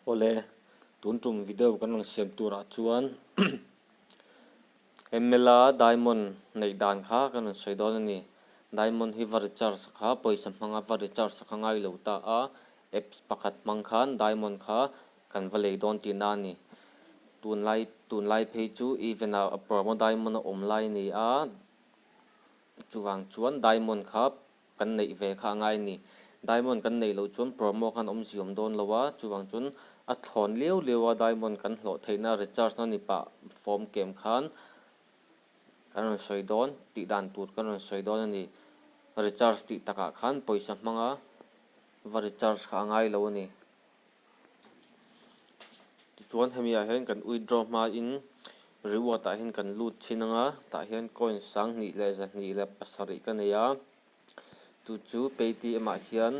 Awle, tun tum video kan rawn siam turah chuan MLA diamond neih dan kha kan rawn sawi dawn a ni. Diamond hi va recharge kha pawisa hmanga va recharge kha ngai lo ta a, apps pakhat hmang khan diamond kha kan va lei dawn tihna a ni. Tunlai tunlai phei chu event ah promo diamond a awm lai a ni a, chuvang chuan diamond kha kan neih ve kha a ngai a ni. Diamond kan neih loh chuan promo khan awmzia awm dawn lo a, chuvang chuan a thlawn liau liau a diamond kan hlawh theihna recharge na ni pah form kem khan kan rawn sawi dawn tih dan tur kan rawn sawi dawn a ni. Recharge tih takah khan pawisa hmanga va recharge kha a ngai lo a ni. Tichuan hemi ah hian kan withdraw hmain reward ah hian kan lut thin ang a, tah hian coin sanghnih leh zahnih leh pasarih ka nei a, chu chu paytm ah hian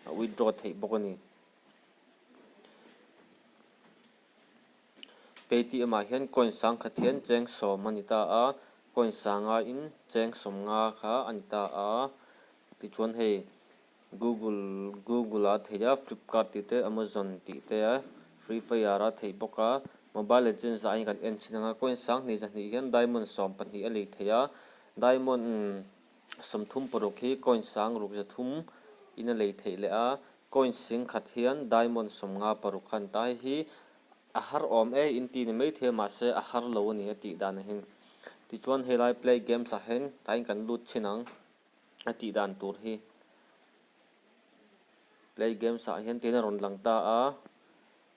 a withdraw theih bawk a ni. Paytm ah hian coin sangkhat hian cheng sawm a ni ta a, coin sangaiin cheng sawmnga kha a ni ta a, tichuan hei. Google Google a theih a, Flipkart tih te, Amazon tih te a, Free Fire a theih bawk a, Mobile Legends ah hian kan en thin ang a, coin sanghnih zahnih hian diamond sawm pahnih a lei thei a, diamond sawmthum paruk hi coin sang ruk zathum in a lei theih leh a, coin sing khat hian diamond sawmnga paruk kha an ta hei hi a har awm e in ti ni maithei a mahse a har lo a ni a tih dan ah hian tichuan helai play games ah hian tain kan lut thin ang. A tih dan tur hi play games ah hian tiin a rawn lang ta a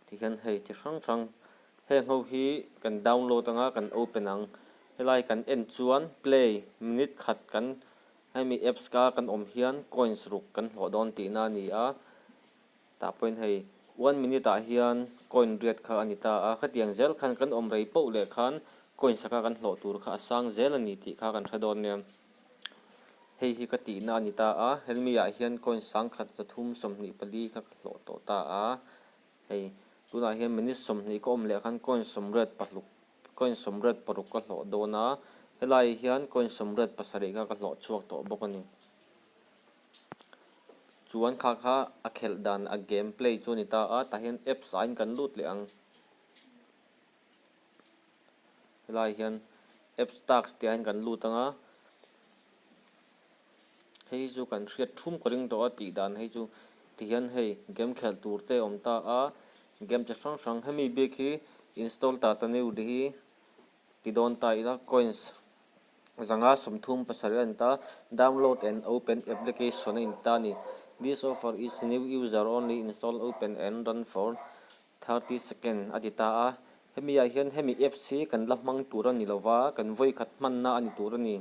tikhian hei chi hrang hrang heng ho hi kan download anga kan open ang helai kan en chuan play minute khat kan hemi apps ka kan awm hian coins ruk kan hlawh dawn tihna a ni a tah pawhin hei one minute ah hian coin riat kha a ni ta a khatiang zel khan kan awm rei poh leh khan coins a kha kan hlawh tur kha a sang zel a ni tih kha kan hre dawn nia. Hei hi ka tihna a ni ta a, helmi ah hian coin sangkhat zathum 24 kha ka hlawh tawh ta a, hei tunah hian minute 20 ka awm leh khan coin sawmriat pahluk coin 86 ka hlawh dawn a, helai hian coin 87 kha ka hlawh chhuak tawh bawk a ni. Chuan kha kha a khelh dan a game play chu a ni ta a, tah hian apps ah in kan lut leh ang. Helai hian apps task tih ah hian kan lut ang a, hei chu kan hriat thum ka ring tawh a tih dan hei chu tihian hei game khelh tur te a awm ta a, game chi hrang hrang hemi bik hi install tata new tih hi ti dawn ta ila coins zanga 37 a ni ta, download and open application a in ta a ni, this offer is new user only install open and run for 30 second a ti ta a, hemi ah hian hemi apps hi kan la hmang tur a ni lo va, kan vawi khat hmanna a ni tur a ni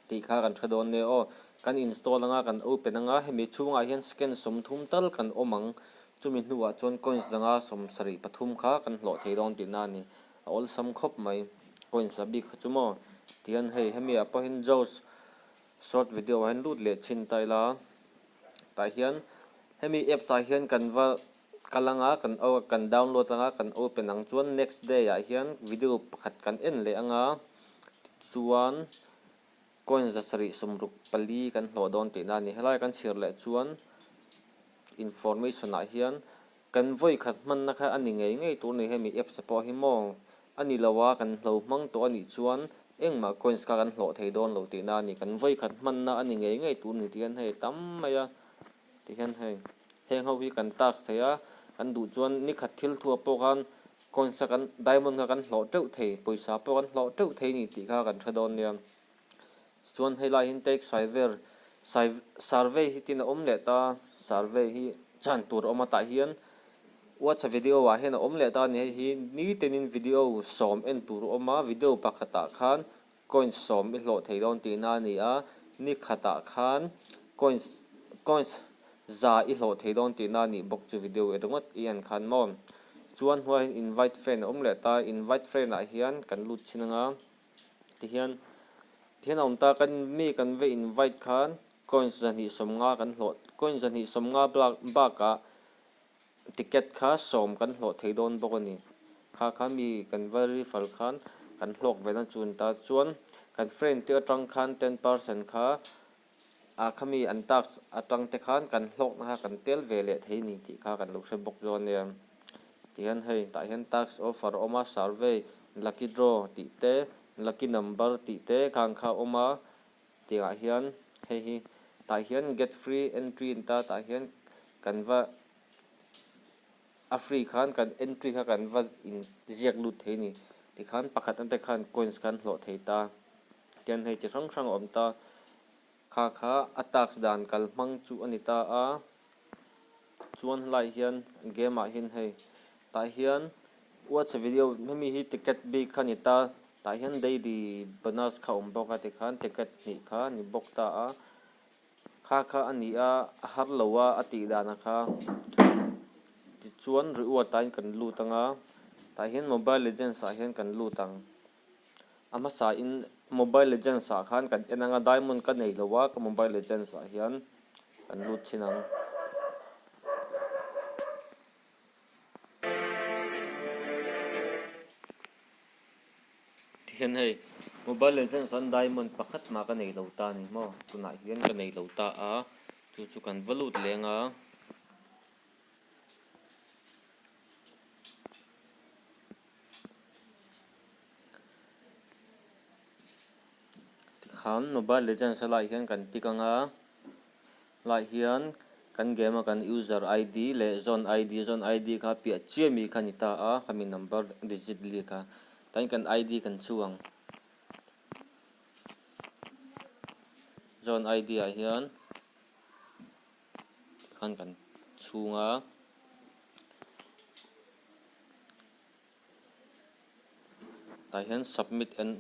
tih kha kan hre dawn nia aw. Kan install anga kan open anga hemi chhungah hian second 30 tal kan awm ang, chumi hnuah chuan coins zanga 73 kha kan hlawh thei dawn tihna a ni. A awlsam khawp mai coins la bik kha chu maw tihian hei hemi ah pawh hian Jaws short video ah hian lut leh chhin ta ila tah hian hemi apps ah hian kan va kal anga kan kan download anga kan open ang chuan next day ah hian video pakhat kan en leh anga tichuan coin 764 kan hlawh dawn tihna a ni. Helai kan chhiar leh chuan information ah hian kan vawi khat hmanna kha a ni ngei ngei tur a ni hemi apps ah pawh hi maw a ni lo a kan hlo hmang tawh a nih chuan engmah coins kha kan hlawh thei dawn lo tihna a ni. Kan vawi khat hmanna a ni ngei ngei tur a ni tih hian hei tam mai a tihian hei heng ho hi kan task thei a kan duh chuan ni khat thil thu ah pawh khan coins a kan diamond kha kan hlawh teuh thei pawisa pawh kan hlawh teuh thei a ni tih kha kan hre dawn nia chuan helai hian take saiver survey hi tin a awm leh ta survey hi chan tur a awm a tah hian whatsapp video ah hian a awm leh ta a ni hei hi nitenin video 10 en tur a awm a video pakhatah khan coins 10 i hlawh thei dawn tihna a ni a, ni khatah khan coins coins 100 i hlawh thei dawn tihna a nih bawk chu video ringawt i en khan maw. Chuan hnuaiah hian invite friend a awm leh ta, invite friend ah hian kan lut thin anga tihian tihian a awm ta kan mi kan va invite khan coins 250 kan hlawh coins 250 bak bakah ticket kha 10 kan hlawh thei dawn bawk a ni. Kha kha mi kan va refer khan kan hlawk ve na chu a ni ta chuan kan friend te atang khan 10% kha a khami an task atang te khan kan hlawkna kha kan tel ve leh thei a ni tih kha kan lo hre bawk dawn nia. Tihian hei tah hian task offer a awm a, survey, lucky draw tih te, lucky number tih te khang kha a awm a. Tiangah hian hei hi tah hian get free entry a ni ta, tah hian kan va a free khan kan entry kha kan va in ziak lut thei a ni. Tikhan pakhat ate khan coins khan hlawh thei ta. Tihian hei chi hrang hrang a awm ta. Kha kha a task dan kal hmang chu a ni ta a, chuan helai hian game ah hian hei tah hian watch a video hemi hi ticket bik kha a ni ta, tah hian daily bonus kha a awm bawk a tikhan ticket hnih kha a ni bawk ta a, kha kha a ni a a har lo a a tih dan a kha tichuan reward ah hian kan lut ang a tah hian mobile legends ah hian kan lut ang. A hmasa in mobile legends ah khan kan en anga diamond ka nei lo a ka mobile legends ah hian kan lut thin ang. Tihian hei mobile legends ah diamond pakhat mah ka nei lo ta a ni maw tunah hian ka nei lo ta a chu chu kan va lut leng a. Tikhan mobile legends a lai hian kan tick anga lai hian kan game a kan user id leh zone id zone id kha piah chiah mi kha a ni ta a khami number digit li kha tain kan id kan chhu ang zone id ah hian. Tikhan kan chhung a. Tah hian submit and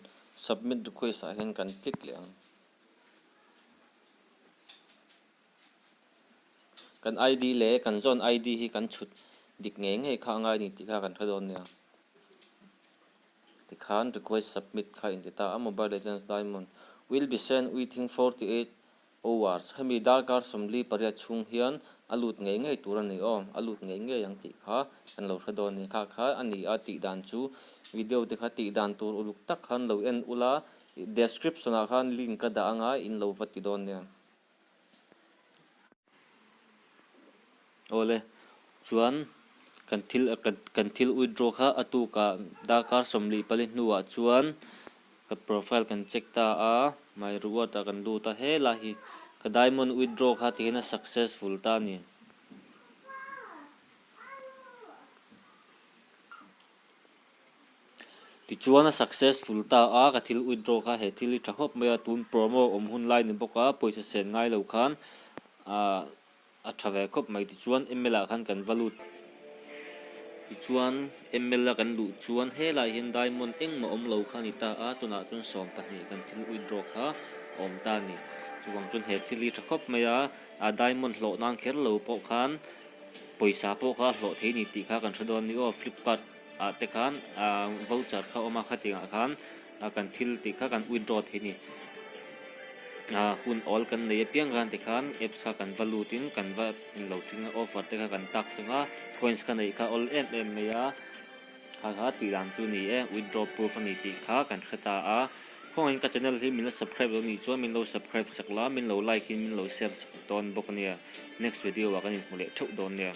submit request ah hian kan click leh ang. Kan ID leh kan zawn ID hi kan chhut dik ngei ngei kha a ngai a ni tih kha kan hre dawn nia. Tikhan request submit kha a inti ta a, Mobile Legends Diamond will be sent within 48 Hours, hemi darkar 48 chhung hian a lut ngei ngei tur a ni aw, a lut ngei ngei ang tih kha kan lo hre dawn a ni. Kha kha a ni a tih dan chu video te kha tih dan tur uluk tak khan lo en ula, description ah khan link ka dah anga in lo va ti dawn nia. Awle, chuan kan thil kan thil withdraw kha a tukah darkar 44 hnuah chuan Ka profile kan check ta a, my reward ah kan lut a, helai hi ka diamond withdraw kha tihian a successful ta a ni. Tichuan a successful ta a, ka thil withdraw kha he thil hi tha khawp mai a, tun promo awm hun lai ni bawk a, pawisa sen ngai lo khan ah A tha ve khawp mai tichuan ML ah khan kan va lut. Tichuan ML a kan luh chuan helai hian diamond engmah awm lo kha a ni ta a, tunah chuan 12 kan thil withdraw kha a awm ta a ni. Chuvang chuan he thil hi tha khawp mai a, a diamond hlawh nan kher lo pawh khan pawisa pawh kha a hlawh thei a ni tih kha kan hre dawn a ni aw. Flipkart ah te khan voucher kha a awm a, khatiangah khan kan thil tih kha kan withdraw thei a ni. Hun awl kan nei apiang khan tikhan apps kha kan va lut in kan va inlo ṭing a, offer te kha kan tak sang a, coins kha neih kha awl em em mai a, kha kha tih dan chu ni e, withdraw proof a ni tih kha kan hre ta a. Khawngaihin ka channel hi min la subscribe lo nih chuan min lo subscribe sak la, min lo like in min lo share sak dawn bawk a nia. Next video ah kan inhmu leh theuh dawn nia.